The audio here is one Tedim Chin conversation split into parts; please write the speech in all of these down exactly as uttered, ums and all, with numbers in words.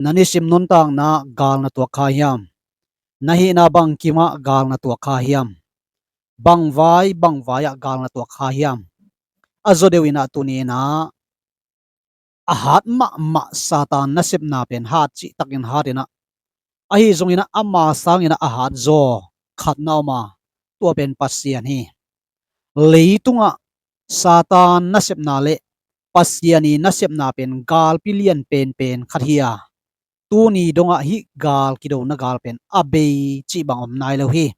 Na nisim nuntakna gal na tuak kha hiam? Na hihna bangkimah gal na tuak kha hiam? Bangvai bangvai ah gal na tuak kha hiam? A zaw deuh inah tuni inah a hat mahmah Satan nasepna pen hat cihtakin hat inah, ahi zongin ah ama sangin ah a hat zaw khat na om a, tua pen Pasian hi. Leitungah Satan nasepna le Pasian i nasepna pen galpi lian penpen khat hi a, tuni dongah hih gal kidona gal pen a bei cih bang om nai lo hi.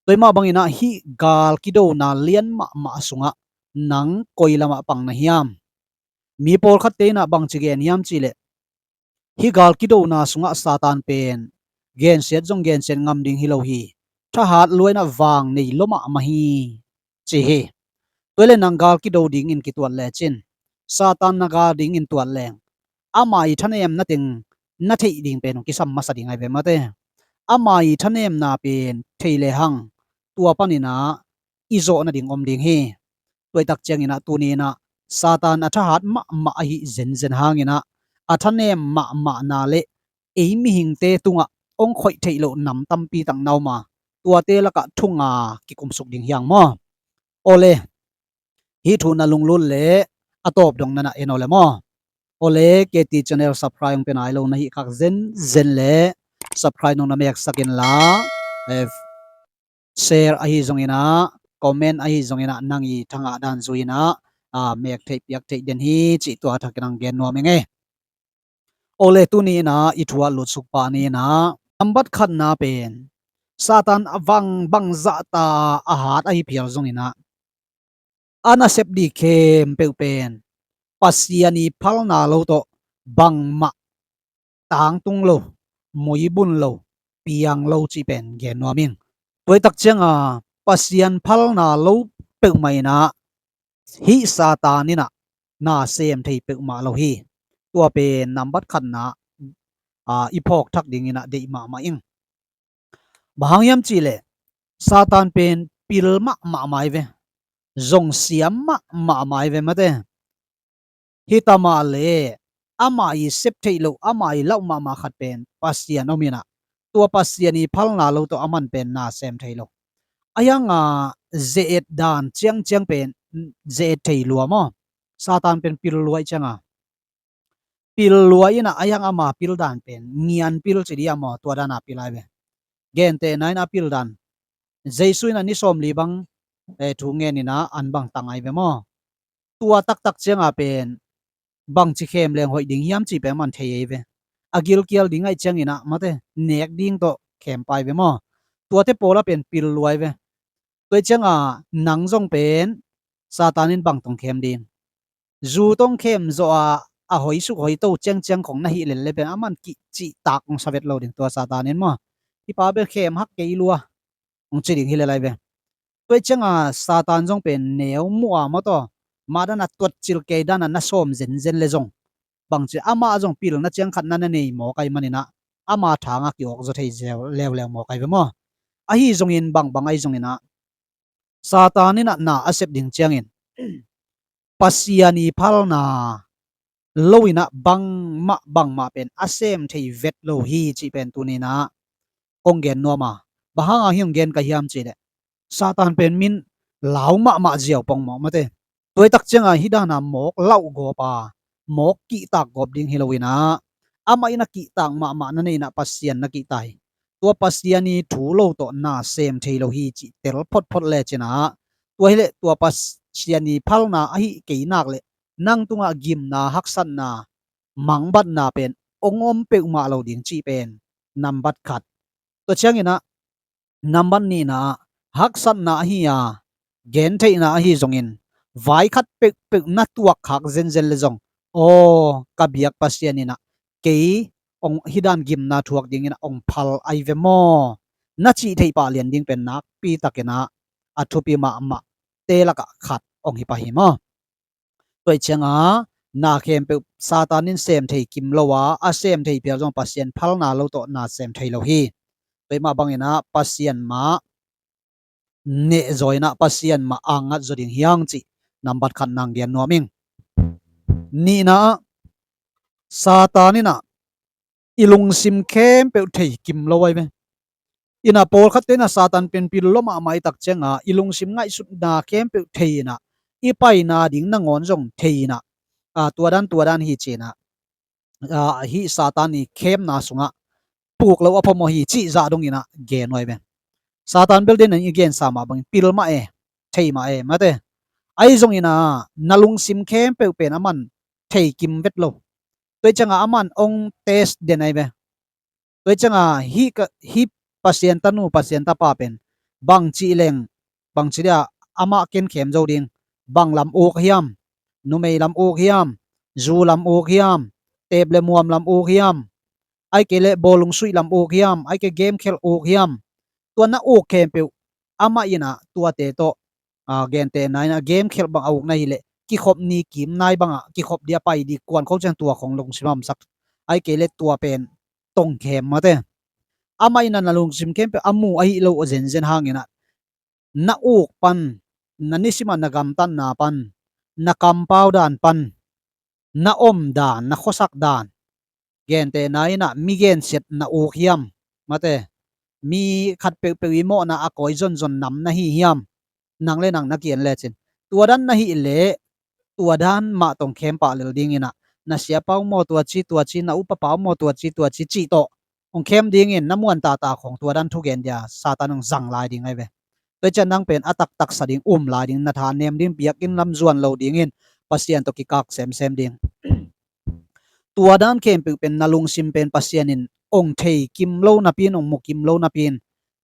Tua mah bangin ah hih gal kidona lian mahmah sungah nang koi lamah pang na hiam? Mi pawlkhatte inah bangci gen hiam cihleh, hih gal kidona sungah Satan pen gensiat zong gensiat ngam ding hi lo hi. Thahat lua inah vang nei lua mahmah hi, ci hi. Tua le nang gal kido dingin kituat lecin, Satan na gal dingin tuat leng, ama i thanemna teng na theih ding pen hong kisam masa ding ahi ve mate. Ama i thanemna pen thei lehang tua paninah i zawh nading om ding hi. Tuaitak cianginah tuni inah Satan a thahat mahmah ahi zenzen hanginah a thanem mahmahna le ei mihingte tungah hong khoih theih loh nam tampi tak na om a, tuate lakah thunga kikumsuk ding hiang maw? Awle, hih thu na lunglut le a tawp dong na na en awle maw? Awle, K T channel subscribe hong pe nai lo na hih khak zenzen le subscribe nong na meksak inla, eh, share ahi zonginah, comment ahi zonginah, nang i thangah dan zui inah, a, mek theih piak theih den hi cih tua thakin ang gen nuam ing e. Awle, tuni inah i thu a lutsuk pah ni inah nambat khatna pen Satan a bang bang zahta a hat ahi phial zonginah a nasep dih khempeuh pen Pasian i phalna lo tawh bangmah tangtung lo, muibun lo, piang lo cih pen gen nuam ing. Tuaitak cianga Pasian phalna lo peuhmah inah hih Satan inah na sem thei peuhmah lo hi. Tua pen nambat khatna, a, i phawk thak dinginah deih mahmah ing. Bang hang hiam cihleh Satan pen pil mahmah mai ve, zong siam mahmah mai ve mate. Hita mah le ama i sep theih loh, ama i lauh mahmah khat pen Pasian om inah, tua Pasian i phalna lo tawh aman pen na sem thei lo. A hianga ze-et dan ciangciang pen ze-et thei lua maw? Satan pen pil lua i cianga pil lua inah a hiang ama pil dan pen ngian pil ci dia maw? Tua dana pil ai ve. Gentehna inah a pil dan Jesu inah ni sawmli bang, eh, thu ngen inah an bang tang ai ve maw? Tua taktak cianga pen bangci khem leng hoih ding hiam cih pen man thei ei ve. A gilkial ding aih cianginah mate nek ding tawh khem pai ve maw? Tuate pawla pen pil luai ve. Tua cianga nang zong pen Satan in bang tong khem ding? Zu tong khem zawh a, a hoisuk hoito ciangciang khong na hih lelle pen aman kihcihtak hong sa vet lo ding tua Satan in maw? Hih pa bel khem hak kei lua hong ci ding hi lelai ve. Tua cianga Satan zong pen neu muh a maw taw, mah dana tuat cil kei dana na sawm zenzen le zong bangci amah zong pilna ciang khat na na nei mawk ai maninah ama thanga ki-awk zaw thei leuleu mawk ai ve maw? Ahi zongin bangbang ahi zonginah Satan inah na a sep ding ciangin Pasian i phalna lo inah bangmah bangmah pen a sem thei vet lo hi cih pen tuninah kong gen nuam a. Bang hanga hi hong gen ka hiam cihleh Satan pen min lau mahmah ziau pongmawh mate. Tuaitak cianga hih dana mawk lauh gawp a, mawk kihtak gawp ding hi lo inah amah inah kihtak mahmah na nei inah Pasian na kihta hi. Tua Pasian i thu lo tawh na sem thei lo hi cih tel photphot lecinah, tua hileh tua Pasian i phalna ahi kei nak le nang tungah gimna, haksatna, mangbatna pen ong om peuhmah lo ding cih pen nambat khat. Tua cianginah nambat nihna ah haksatna ahi a, gentheihna ahi zongin vai khat peuhpeuh na tuak khak zenzen le zong, aw, ka biak Pasian inah kei hih dan gimna thuak dinginah ong phal ai ve maw? Na cih theih pah lian ding pen nakpi takinah a thupi mahmah te lakah khat ong hi pah hi maw? Tua cianga na khempeuh Satan in sem thei kim lo a, a sem thei phial zong Pasian phalna lo tawh na sem thei lo hi. Tua mah banginah Pasian mah nehzaw inah Pasian mah angngat zaw ding hiang cih nambat khat nang gen nuam ing. Nihna ah Satan inah i lungsim khempeuh thei kim lo ahi ve. Ina pawlkhat te ina Satan pen pil lo mahmah i tak cianga i lungsim ngaihsutna khempeuh thei ina i paina ding nangawn zong thei ina, a, tua dan tua dan hi cina, a, hih Satan i khemna sungah puk lo a pom ahi cih zah dong ina gen uh ahi ve. Satan bel den i gensa mah bangin pil mah e, thei mah e, mate. Ahi zong ina na lungsim khempeuh pen aman thei kim vet lo. Tua i cianga aman ong test den ahi ve. Tua i cianga hih ka, hih Pasian tanu Pasian tapa pen bang cih leng, bang ci dia amah ken khem zo ding, bang lam uk hiam, numei lam uk hiam, zu lam uk hiam, tep le muam lam uk hiam, ai kei le bawlung suih lam uk hiam, ai kei game khelh uk hiam. Tua na uk khempeuh amah ina tuate tawh, a, gentehna ina game khelh bang a uk na hileh kikhop ni kim nai bangah kikhop dia pai di kuan kho ciang tua khong lungsim a omsak, ai kei le tua pen tongkhem mate. Amah ina na lungsim khempeuh a mu ahi lo a zenzen hangina na uk pan, na nisimah na gamtatna pan, na kampau dan pan, na om dan, na khuasak dan, gentehna ina mi gensiat na uk hiam, mate, mi khat peuhpeuh i mawhna a kawi zonzon nam na hi hiam, nang le nang na kian lecin tua dan na hih leh tua dan mah tong khem pah lel ding ina na siapa uh maw tua ci tua ci, na upapa uh maw tua ci tua ci cih tawh hong khem dingin na muan tata khong tua dan thugen dia Satan hong zang lai ding ahi ve. Tua i cian nang pen a taktaksa ding, um lai ding, na tha nem ding, biakinn lam zuan lo dingin Pasian tawh kikak semsem ding. Tua dan khempeuh pen na lungsim pen Pasian in ong thei kim lo napi in, ong mu kim lo napi in,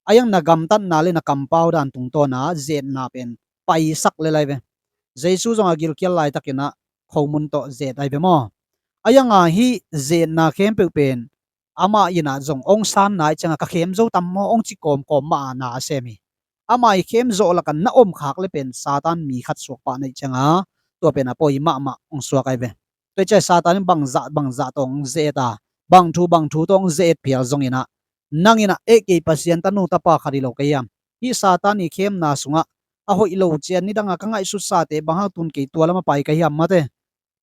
a iang na gamtatna le na kampau dan tungtawna zetna pen paisak le lai ve. Jesu zong a gilkial laitakin ah khomun tawh zet ai ve maw? A ianga hih zetna khempeuh pen amah ina zong ong sanna i cianga ka khem zo tam maw ong ci kawmkawm mah a na a sem hi. Amah i khem zawh laka na om khak le pen Satan mi khat suak pah na i cianga tua pen a poi mahmah ong suak ai ve. Tua i ciai Satan in bangzah bangzah tawh ong zet a, bang thu bang thu tawh ong zet phial zong ina nang ina eh kei Pasian tanu tapa khat hi lo ka hiam? Hih Satan i khemna sungah a hoih lo cian nidanga ka ngaihsutsate bang hang tun kei tua lama pai ka hiam mate?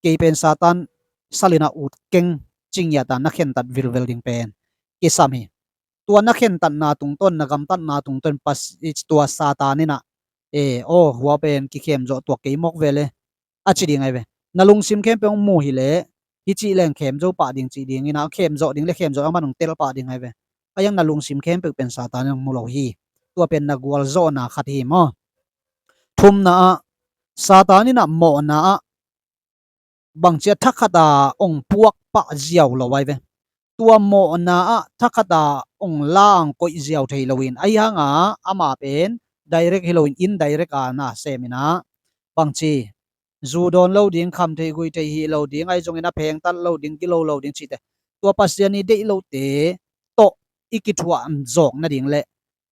Kei pen Satan salina ut keng cingiata na khentat vilvel ding pen kisam hi. Tua na khentatna tungtawn, na gamtatna tungtawn pas tua Satan ina e aw hua pen kikhem zawh tuak kei mawk vele a ci ding ai ve. Na lungsim khempeuh hong mu hileh hih cih leng khem zo pah ding cih ding ina khem zawh ding le khem zawh a man hong tel pah ding ai ve. A iang na lungsim khempeuh pen Satan in hong mu lo hi. Tua pen na gualzawhna khat hi maw? Thumna ah Satan ina mawhna ah bangcia thakhata ong puak pah ziau lo ai ve. Tua mawhna ah thakhata ong lang koih ziau thei loin ahi hanga ama pen direct hi loin indirect a na sem ina bangci zu dawn lo ding, kham thei gui thei hi lo ding, ahi zongin a phengtat lo ding, gilo lo ding cihte tua Pasian i deih lote tawh i kithuah zawk nading le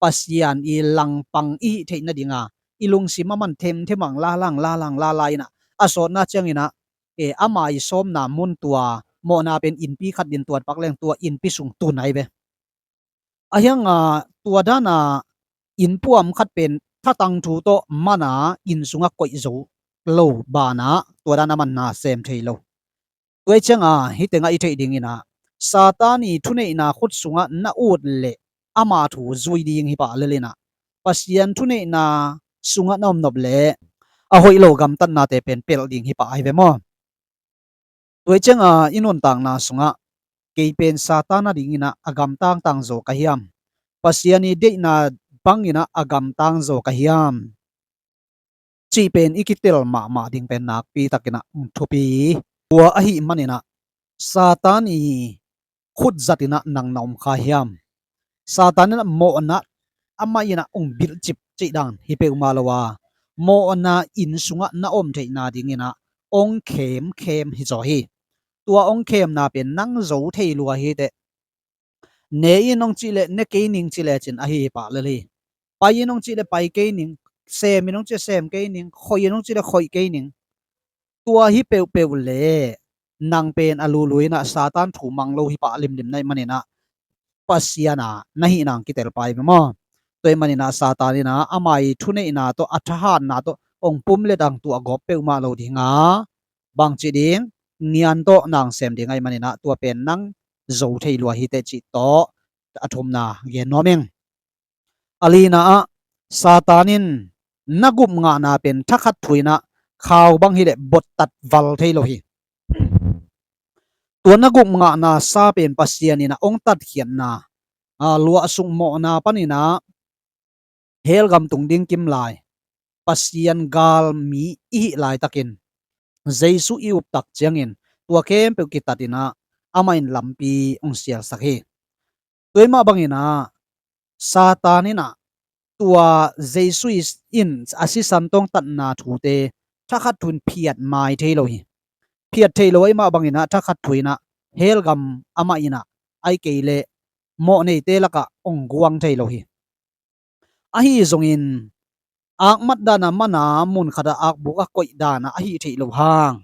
Pasian i langpang i hih theih nadinga i lungsim a man themthem ang lalang lalang lala ina a sawtna ciangina e ama i sawmna mun tua mawhna pen innpi khat din tuat pak leng tua innpi sung tun ai ve. A hianga tua dana innpuam khat pen thatang thu tawh mana inn sunga koih zo lo bana tua dana man na sem thei lo. Tua i cianga hih tengah i theih dingina Satan i thuneihna khut sungah na ut leh ama thu zui ding hi pah lelina Pasian thuneihna sungah na omnop leh a hoih lo gamtatnate pen pelh ding hi pah ai ve maw? Tua i cianga i nuntakna sungah kei pen Satan a dingina a gamtang tang zaw ka hiam? Pasian i deihna bangina a gamtang zaw ka hiam? Cih pen i kitel mahmah ding pen nakpi takina thupi. Tua ahi manina Satan i khut zatina nang na om kha hiam? Satan ina mawhna amah ina ong bilhcip cih dan hi peuhmah lo a mawhna inn sungah na om theihna dingina ong khemkhem hi zaw hi. Tua ong khemna pen nang zo thei lua hi teh. Ne in ong cih leh ne kei ning cih lecin ahi hi pah lel hi. Pai in ong cih leh pai kei ning, sem in ong cih leh sem kei ning, khoih in ong cih leh khoih kei ning. Tua hi peuhpeuh le nang pen a lului ina Satan thu mang lo hi pah limlim na i manina Pasian a na hih nang kitel pai ve maw? Tua i manina Satan ina ama i thuneihna tawh a thahatna tawh ong pum le dang tuah gawp peuhmah lo dinga bangci ding nian tawh nang sem ding a i manina tua pen nang zo thei lua hi teh cih tawh a thumna gen nuam ing. A lina ah Satan in na gupngahna pen thakhat thu in ah khau bang hileh bottat val thei lo hi. Tua na gupngahna sa pen Pasian in ah hong tatkhiatna, a, luahsuk mawhna panin ah hell gam tung ding kim lai, Pasian galmi i hih laitakin Jesu i uptak ciangin tua khempeuh kitatin ah amah in lampi hong sialsak hi. Tua ahih mah bangin ah Satan in ah tua Jesu in a sisan tawh hong tatna thute thakhat thu in phiat mai thei lo hi. Phiat thei lo ahih mah bangin ah thakhat thu in ah hell gam amah in ah ahih kei leh mawhneite lakah hong guang thei lo hi. Ahi zongin akmat dan a man a mun khat ah akbuk a koih dan a ahih theih loh hang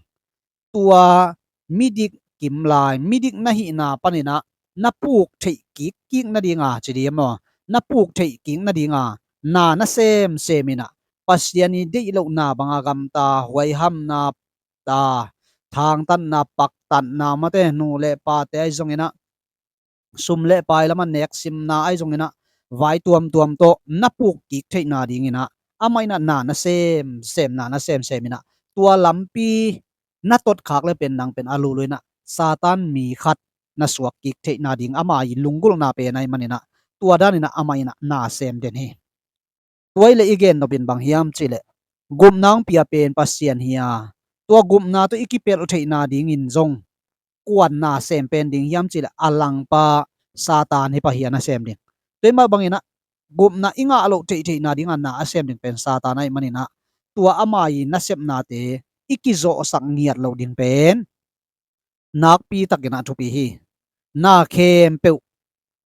tua midik kim lai, midik na hihna panin ah na puk theih kikkik nading a, ci dih maw, na puk theih kik nading a na na semsem in ah Pasian i deih lohna bang a gamta, huaihamna ta, thangtatna, paktatna, mate, nu le pate ahi zongin ah sum le pai lam a neksimna ahi zongin ah vai tuamtuam tawh na puk kik theihna dingin ah amah in ah na na semsem, na na semsem in ah tua lampi na totkhak le pen nang pen a lulu in ah Satan mi khat na suak kik theihna ding ama i lunggulhna pen ahih manin ah tua danin ah amah in ah na sem den hi. Tua ahih leh i gen nop in bang hiam cih leh gupna hong pia pen Pasian hi a, tua gupna tawh i kipelh theihna dingin zong kuan na sem pen ding hiam cih leh a langpa Satan hi pah hi a, na sem ding. Tua ahih mah bangin ah gupna i ngah loh theihtheihna ding a na a sem ding pen Satan ahih manin ah tua ama i nasepnate i kizawhsak ngiat loh ding pen nakpi takin ah thupi hi. Na khempeuh,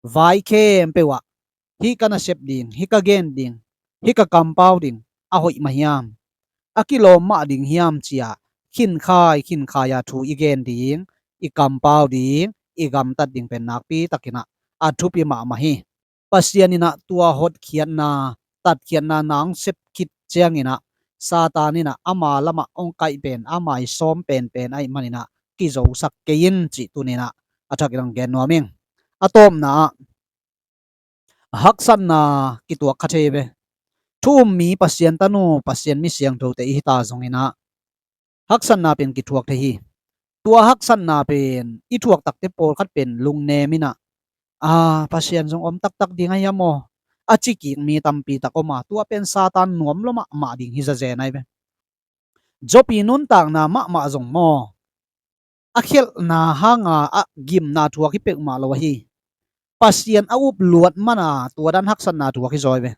vai khempeuh ah hih ka nasep ding, hih ka gen ding, hih ka kampau ding a hoih mah hiam, a kilawm mah ding hiam ci-a khinkhai khinkhai a thu i gen ding, i kampau ding, i gamtat ding pen nakpi takin ah a thupi mahmah hi. Pasian in ah tua hotkhiatna, tatkhiatna na hong sep khit ciangin ah Satan in ah ama lamah hong kaih pen, ama i sawm penpen ahih manin ah kizosak kei in cih tuni in ah a thakin hong gen nuam ing. A tawpna ah haksatna kituak kha thei ve. Thu um mi, Pasian tanu, Pasian mi siangthote i hita zongin ah haksatna pen kithuak thei hi. Tua haksatna pen i thuak takte pawlkhat pen lungnem in ah, a, Pasian zong om taktak ding ahi hiam aw, a ci kik mi tampi tak om a, tua pen Satan nuam lua mahmah ding hi zazen ahi ve. Job i nuntakna mahmah zong maw, a khialhna hanga a gimna thuak hi peuhmah lo ahi. Pasian a up luat man a tua dan haksatna thuak hi zaw hi ve.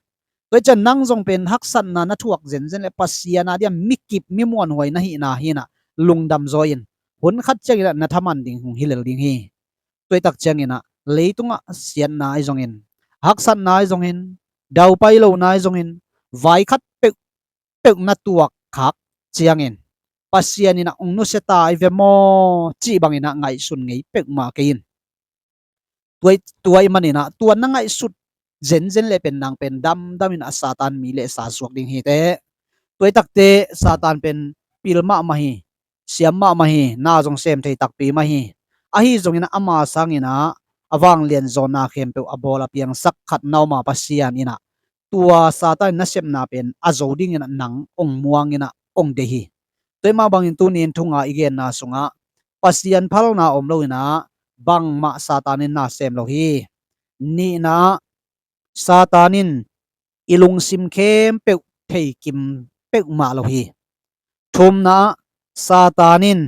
Tua hi ciang nang zong pen haksatna na thuak zenzen leh Pasian a dia mi kip, mi muanhuai na hihna hi in ah lungdam zaw in, hun khat ciangin ah na thaman ding hong hi lel ding hi. Tua hi tak ciangin ah leitungah siatna ahi zongin, haksatna ahi zongin, daupai lohna ahi zongin, vai khat peuh peuh na tuak khak ciangin Pasian in ah hong nusia ta ahi ve maw cih bangin ah ngaihsun ngei peuhmah kei in. Tua, tua ahih manin ah tua na ngaihsut zenzen leh pen nang pen damdam in ah Satan mi leh sa suak ding hi teh. Tua hi takte Satan pen pil mahmah hi, siam mahmah hi, na zong sem thei takpi mah hi. Ahi zongin ah ama sangin ah a vanglian zaw na khempeuh a bawl a piangsak khat na om a, Pasian in ah tua Satan nasepna pen a zo dingin ah nang hong muang in ah hong deih hi. Tua ahih mah bangin tuni in thu nga i genna sungah Pasian phalna om lo in ah bangmah Satan in na sem lo hi. Nihna ah Satan in i lungsim khempeuh theikim peuhmah lo hi. Thumna ah Satan in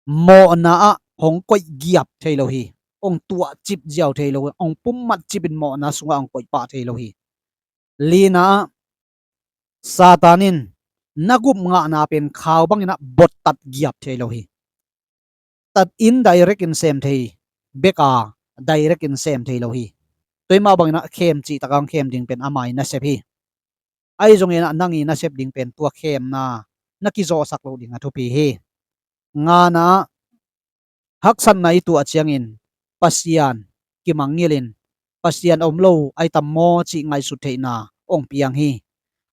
mawhna ah hong koih giap thei lo hi. Hong tuahcip ziau thei lo hi. Hong pummatcip in mawhna sungah hong koih pah thei lo hi. Lina ah Satan in na gupngahna pen khau bangin ah bottat giap thei lo hi. Tat in direct in sem thei bek a, direct in sem thei lo hi. Tua ahih mah bangin ah khem cih tak a hong khem ding pen ama i nasep hi. Ahi zongin ah nang i nasep ding pen tua khemna na kizawhsak loh ding a thupi hi. Ngana ah haksatna i tuah ciangin Pasian kimangngilh in, Pasian a om lo ahi tam maw cih ngaihsut theihna hong piang hi.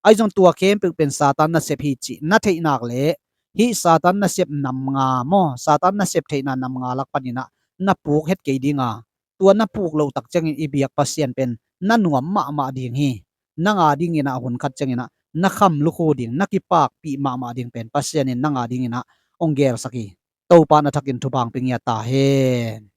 Ahi zong tua khempeuh pen Satan nasep hi cih na theih nak leh hih Satan nasep nam nga maw, Satan nasep theihna nam nga lak panin ah na puk het kei ding a, tua na puk loh tak ciangin i biak Pasian pen na nuam mahmah ding hi. Nang a dingin ah hun khat ciangin ah na kham lukhu ding, na kipakpih mahmah ding pen Pasian in nang a dingin ah hong gelsak hi. Topa na thakin thupha hong pia ta hen.